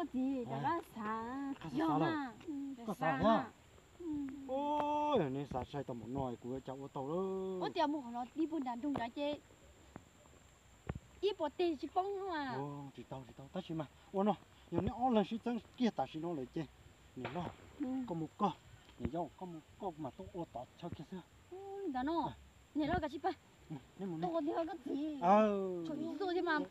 Koj txiv, koj xav, yog mas, koj xav thiab. Oj, neb xav sai tau npaum no kuv yuav cas ua tau lawm. Ua tias mus qhov no tib puag nram nroog nrad ces ib puas teg tsis poob. Tsis tau, tsis tau, tab sis mas ua no, yog neb ob leeg sib txeeb kiag tam sim no lawm ces, niam loj, koj mus koj, niam yau, koj mus koj, kuv mam tuaj ua tod chaw kiag xwb. Li ntawd no, niam loj, kav tsij pab. Tuaj ua tiag koj txiv, tsam tsis tuaj thiab mas.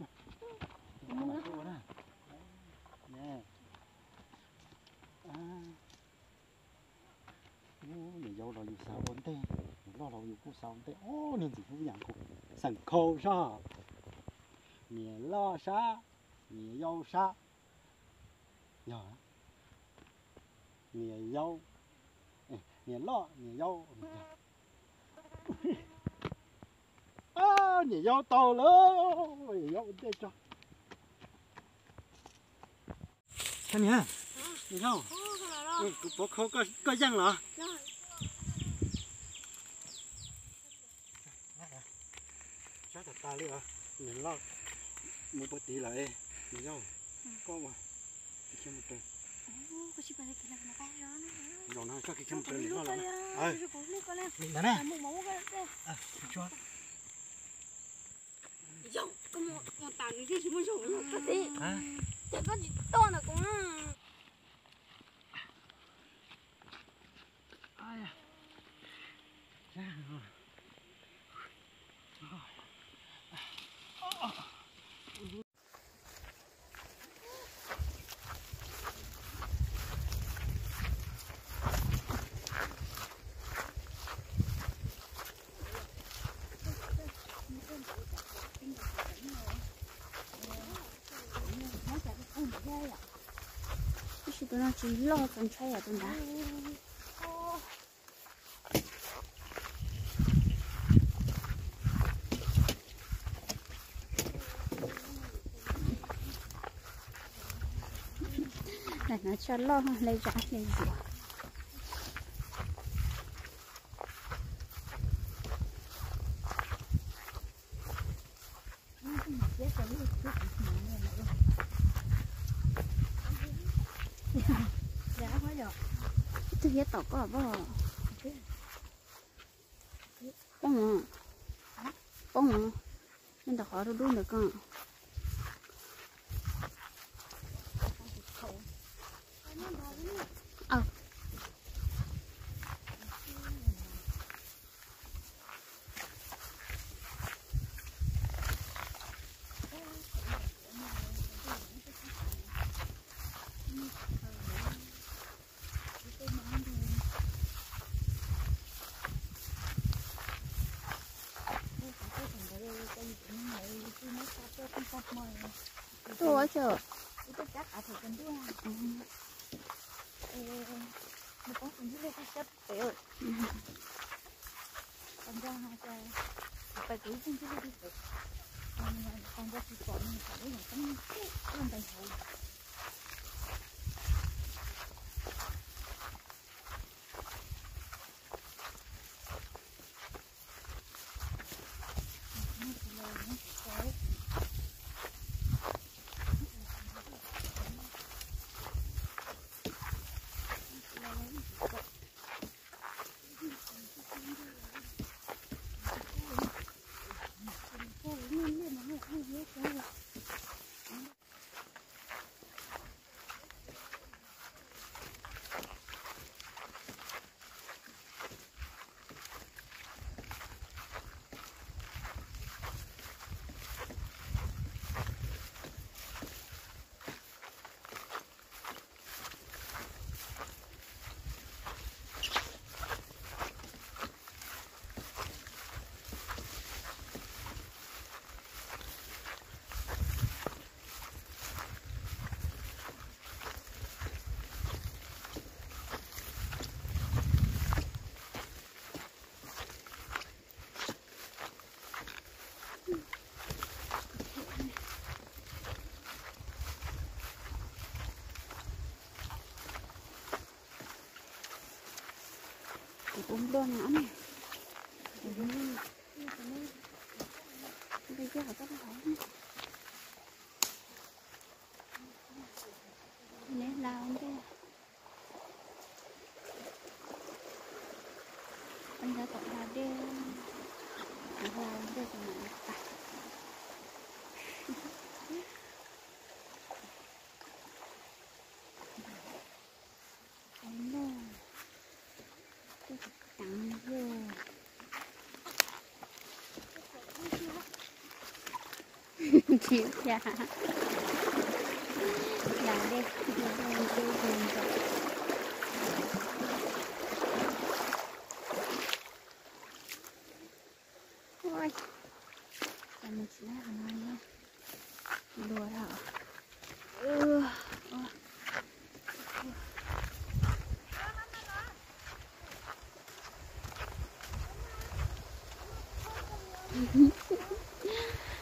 Niam yau los yus xav ua ntej, niam loj los yus kuj xav ua ntej, ob niag ntxim hlub yam nkaus, xeem khau sab, niam loj sab, niam yau sab, yog niam yau, niam loj niam yau. Niam yau tau lawm, niam yau ua ntej tso. Niam, niam yau, kuv pov khau koj yeej los? Sab tas tas li os, niam loj, mus puag tid lawm, niam yau, koj ua, koj khiav mus raws, zaum no koj khiav mus raws niam loj los. Li ntawd na. Yog koj mus tas nws thiaj tsis muaj zog, koj txiv, ces koj tsis tuaj ntawm kuv na. Tab sis tus no tsis loj, txaus ntshai yam tus ntawd. Lam hnav tsho loj hle zam hle zuav. Ib tug hiab tom koj pom. Poob, poob, nyob ntawm qhov dub dub ntawd koj. Tuaj ua tsaug. Kuv tus npluaj no ne, kuv tus npluaj, kuv tus npluaj hauv txoj hauv. Tsis ya, ya dej, dej ntub ntub. Ua, mus tsis laj no, luag lawm.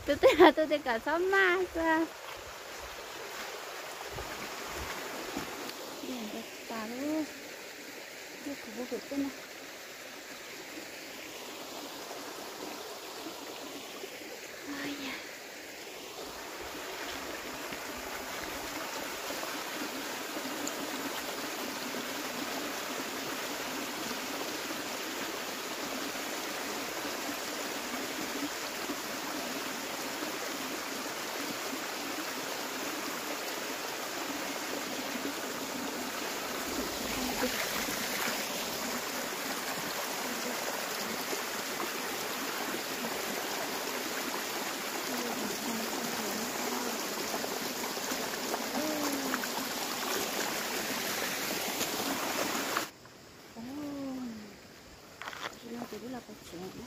Tus twg los tus twg kom txhob maj xwb. Tas lub, kuv pub kuv tej no. Tsis no ces peb los pem tsev na.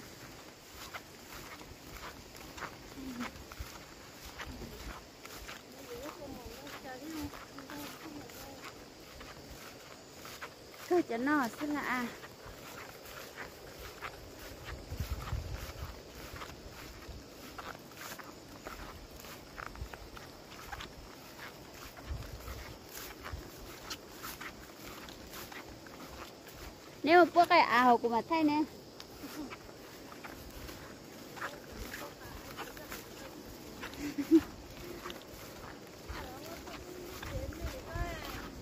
Kawg cov no xwb las as. Neb mus puab qaib av hauv kuv mam thaij neb.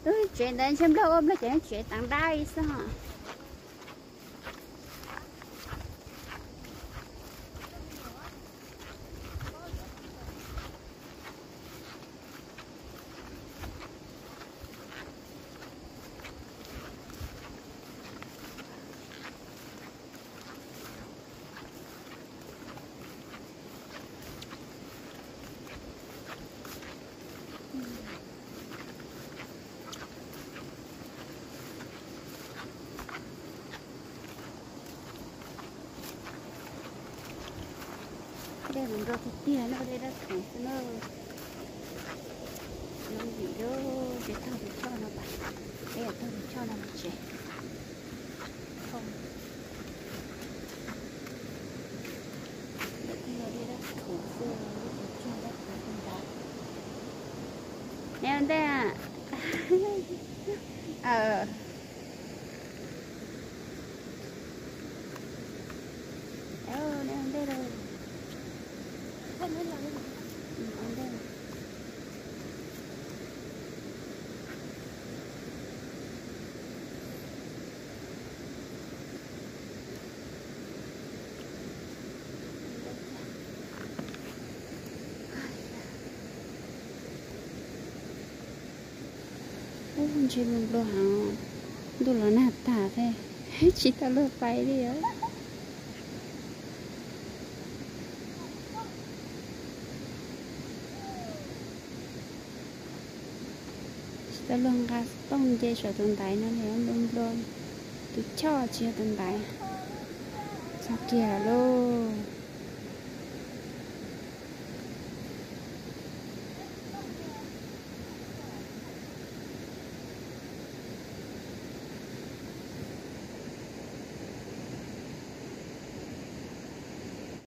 Lub tsev ntawd ntshe nplog ua nplog ces lub tsev teev dab li xwb os. Dej nrau tiag tiag no, dej dab thuv xwb na. Hnub vim lub tsev taug tus choj no pas, peb yuav taug tus choj no mus tsev. Dej dab thuv xwb, lub tus choj dab thuv tus ntawd. Neb ua ntej. Neb ua ntej lawm. Ua ntej. Ub, ntshe nplua nplua heev, ntuj los nag tag thiab, tsis tau luag pais li os. Tsis tau luag nqa xov tooj nce saum tus ntaiv no li, nplua nplua, tus choj tsis yog tus ntaiv. Txog kiag lauj.